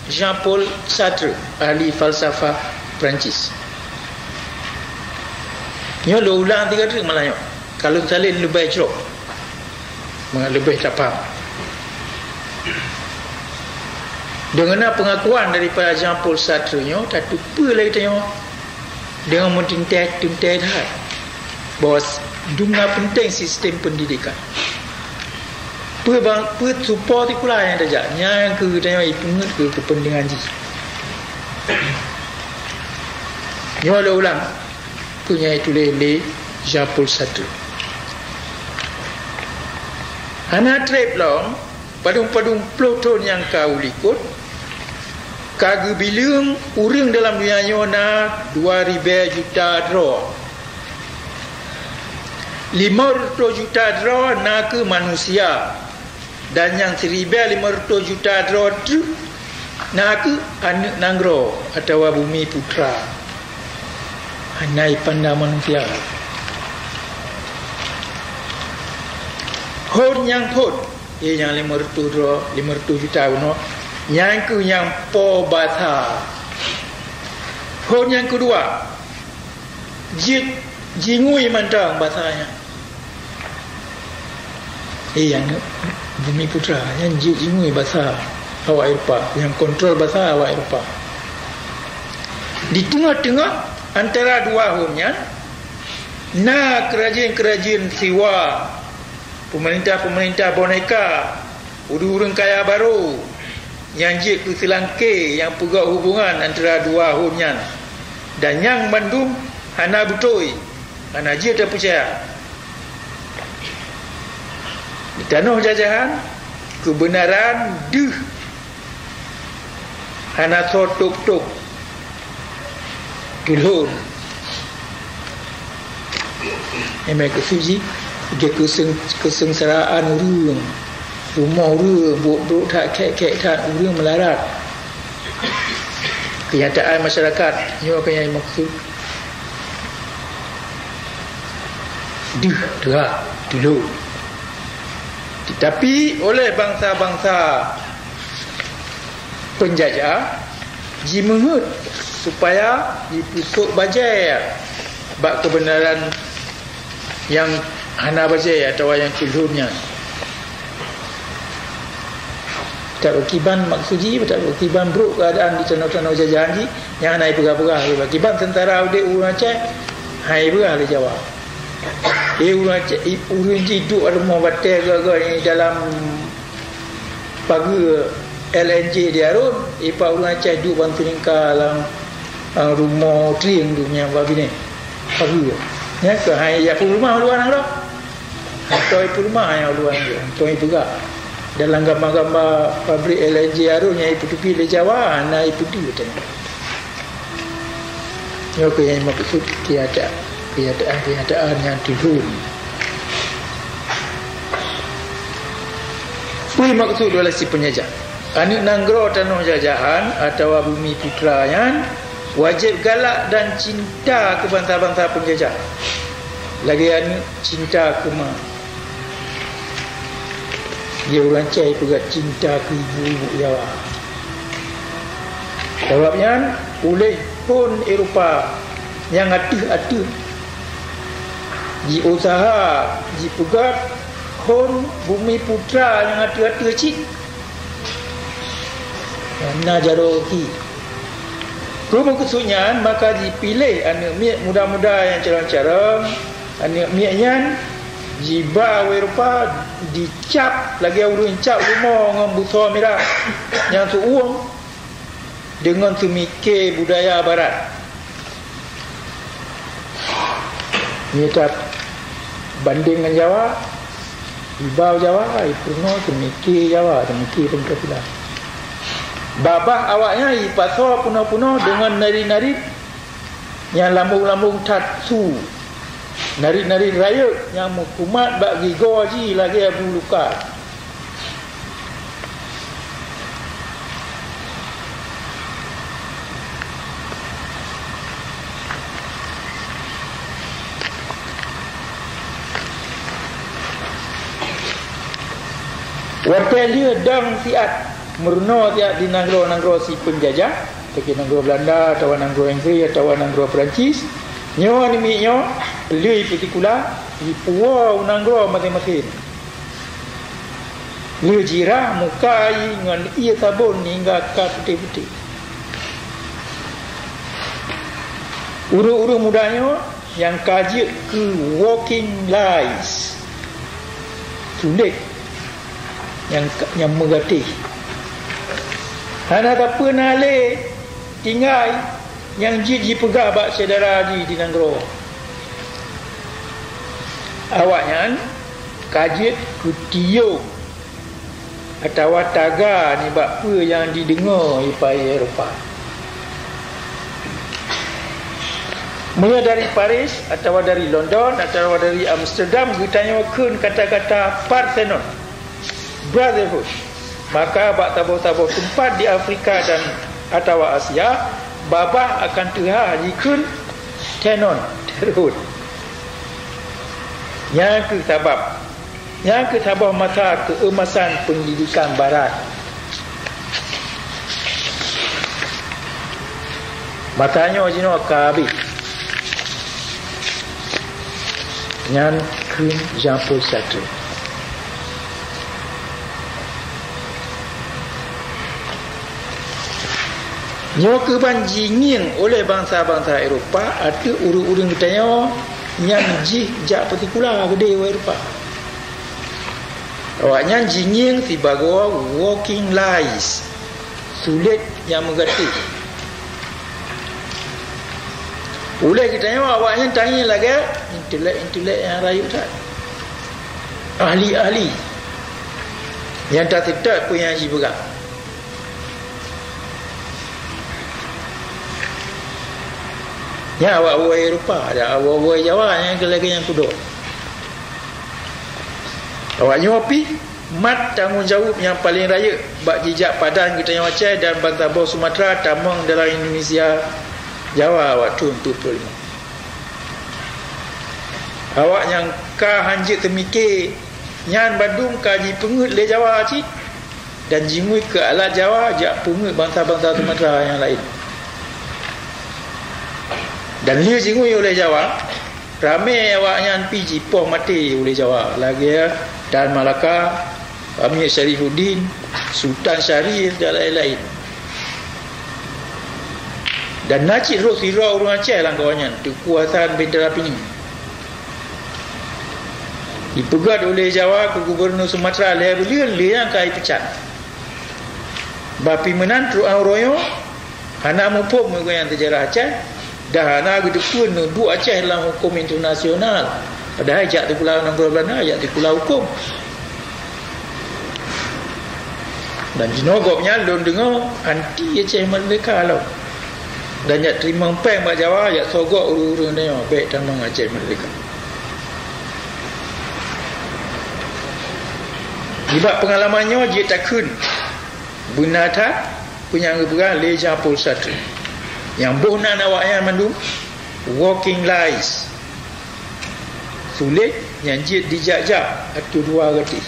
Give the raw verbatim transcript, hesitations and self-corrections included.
Jean-Paul Sartre, ahli falsafah Perancis. Nyoe lôn ulang tiga treuk malah nyoe. Ka lôn salin leubeh jroh, leubeh tapaham. Deungon na peungakuan daripada Jean-Paul Sartre nyoe, tateupeue lé geutanyoe deungon meuteuntèe-teuntèe that bahwa s-, dum na peunteng sistem peundidikan. Peue bang, peue supo sikula nyang tajak, nyang keu geutanyoe ipeungeuet keu keupeuntengan jih. Nyoe lôn ulang, peue nyang ituléh lé Jean-Paul Sartre. Hana treb lom, padum-padum ploh thon nyang ka u likot, ka geubileueng ureuëng dalam donya nyoe na dua ribèe juta droe. Limong reutôh juta droe na kheueh manusia, dan nyang siribèe limong reutôh juta droe treuk na kheueh aneuëk nanggroe atawa bumi putra. Hana ipandang manusia. Hon nyang phon, eh, nyang limong reutôh droe, limong reutôh juta unoe, nyang kheueh nyang po basa. Hon nyang keudua, jeuet jingui mantong basa nyan. Eh, nyang bumi putra, nyang jeuet jingui basa awak Eropa, nyang kontrol basa awak Eropa. Di teungoh-teungoh antara dua hon nyan, na keurajeuen-keurajeuen siwa, peumeurintah-peumeurintah boneka, ureuëng-ureuëng kaya barô nyang jeuet keu seulangké nyang peugöt hubongan antara dua hon nyan, dan nyang mandum hana beutôi, hana jeuet tapeucaya. Di tanoh jajahan, keubeunaran deuh hana soe tôb-tôb. Teulhon. Nyang meukeusut jih, jeuet keuseung-, keuseungsaraan ureuëng, rumoh ureuëng, brok-brok that, khék-khék that, ureuëng meularat. Keunyataan masyarakat, nyoe keuh nyang meukeusut. Deuh, teuhah, teulhon. Teutapi oleh bansa-bansa peunjajah jimeuheuet supaya jipeusok bajée bak keubeunaran nyang hana bajée atawa nyang teulhon nyan. That kiban maksud jih, that kiban brok keuadaan di tanoh-tanoh jajahan jih, nyang hana jipeugah-peugah lé bak kiban teuntara udeb ureuëng Aceh, hana jipeugah lé Jawa. Eh, ureuëng Aceh, i-, ureuëng jih duek rumoh batée geuh-geuh nyang dalam pageue L N J di Arun, ipak ureuëng Aceh duek ban teulingka lam, eh, rumoh trieng tu nyang ba binéh. Pageue. Nyan keuh hai jak peuleumah uluwa nanggroe. Atau peuleumah nyang uluwa nanggroe. Atau peugah. Dalam gamba-gamba pabrik L N J Arun nyang ipeuteubiet lé Jawa, hana ipeudeuh teuh. Nyoe keuh nyang meukeusut keunyataan, keunyataan-keunyataan nyang teulhon. Peue meukeusut oleh si peunjajah? Aneuëk nanggroe tanoh jajahan atawa bumi putra nyan wajéb galak dan cinta keu bansa-bansa peunjajah, lagée aneuëk cinta keu ma. Di ureuëng Aceh peugah cinta keu ibu-ibu Jawa. Sabab nyan, uleh phon Eropa nyang ateueh-ateueh jiuseuha jipeugöt phon bumi putra nyang ateueh-ateueh cit. Na jaroe geuh. Keu meukeusut nyan, maka jipiléh aneuëk miet muda-muda nyang carông-carông. Aneuëk miet nyan jiba u Eropa, jicab lagée ureuëng cap rumoh ngon busoe mirah nyang seuuem deungon seumiké budaya barat. Meunyoe tabandeng ngon Jawa, iba u Jawa, ipeurunoe seumiké Jawa, seumiké Pancasila. Babah awaknyan ipasoe peunoh-peunoh deungon narit-narit nyang lambông-lambông that su, narit-narit rayeuk nyang meukumat bak gigoe jih lagée bu lukat. Watée lheueh dong siat, meurunoe siat di nanggroe-nanggroe si peunjajah, seperti nanggroe Belanda atawa nanggroe Inggris atawa nanggroe Perancis. Nyoe namiet nyoe, lheueh peusikula, jipuwoe u nanggroe maséng-maséng. Lheueh jirah muka jih ngon ié sabon hingga ka putéh-putéh. Ureuëng-ureuëng muda nyoe nyang ka jeuet keu walking lice, sulet nyang, nyang meugatéh. Hana sapeue na lé tinggai nyang jeuet jipeugah bak syedara jih di nanggroe. Awaknyan ka jeuet keu tiyoe atawa taga nibak peue nyang jideungoe di paé Eropa. Meunyoe dari Paris atawa dari London atawa dari Amsterdam geutanyoe kheun kata-kata Parthenon, brotherhood, maka bak saboh-saboh teumpat di Afrika dan atawa Asia, babah akan teuhah jikheun thenon, terhut. Nyang kheueh sabab Nyang keusaboh masa keuemasan peundidikan barat. Masa nyoe jinoe ka habéh. Nyan kheun Jean Paul Sartre. Nyoe keuban jingieng oleh bansa-bansa Eropa ateueh ureuëng-ureuëng geutanyoe nyang jih jak peusikula keudeh u Eropa. Awaknyan jingieng sibagoe walking lice, sulet nyang meugatéh. Uleh geutanyoe awaknyan tangieng lagée intelek-intelek nyang rayeuk that, ahli-ahli nyang taseutôt peue nyang jipeugah. Nyan awak-awak Eropa, dan awak-awak Jawa nyang lagée nyang keudroe. Awak nyoe pih mat tanggong jaweueb nyang paleng rayeuk bak jijak padan geutanyoe Aceh dan bansaboh Sumatera tamong dalam Indonesia Jawa awak thon empat puluh lima. Awak nyang ka hanjeuet teumike nyan bandum ka jipeungeuet lé Jawa cit. Dan jingui keu alat Jawa jak peungeuet bansa-bansa Sumatera nyang laén. Dan lheueh jingui uleh Jawa, ramé awaknyan pih jipoh maté uleh Jawa, lagée Tan Malaka, Amir Syarifuddin, Sultan Syahrir dan laén-laén. Dan na cit rhoh sidroe ureuëng Aceh lam gob nyan, Teungku Hasan bin Talapini. Jipeugét uleh Jawa keu gubunur Sumatera lhée buleuen lheueh nyan ka jipeucat. Bah pih meunan trok uroe nyoe hana muphom meunyoe nyan seujarah Aceh, dan hana geuteupeue neuduek Aceh lam huköm internasional. Padahai jak sikula nanggroe Belanda, jak sikula huköm. Dan jinoe gobnyan lôn deungoe anti Aceh Merdeka lom. Dan jak teurimong péng bak Jawa, jak sogok ureuëng-ureuëng nyoe bék tamong Aceh Merdeka. Nibak peungalaman nyoe jeuet takheun beuna that peue nyang geupeugah lé Jean Paul Sartre. Nyang boh nan awaknyan mandum walking lice, sulet nyang jeuet jijak-jak ateueh dua gatéh.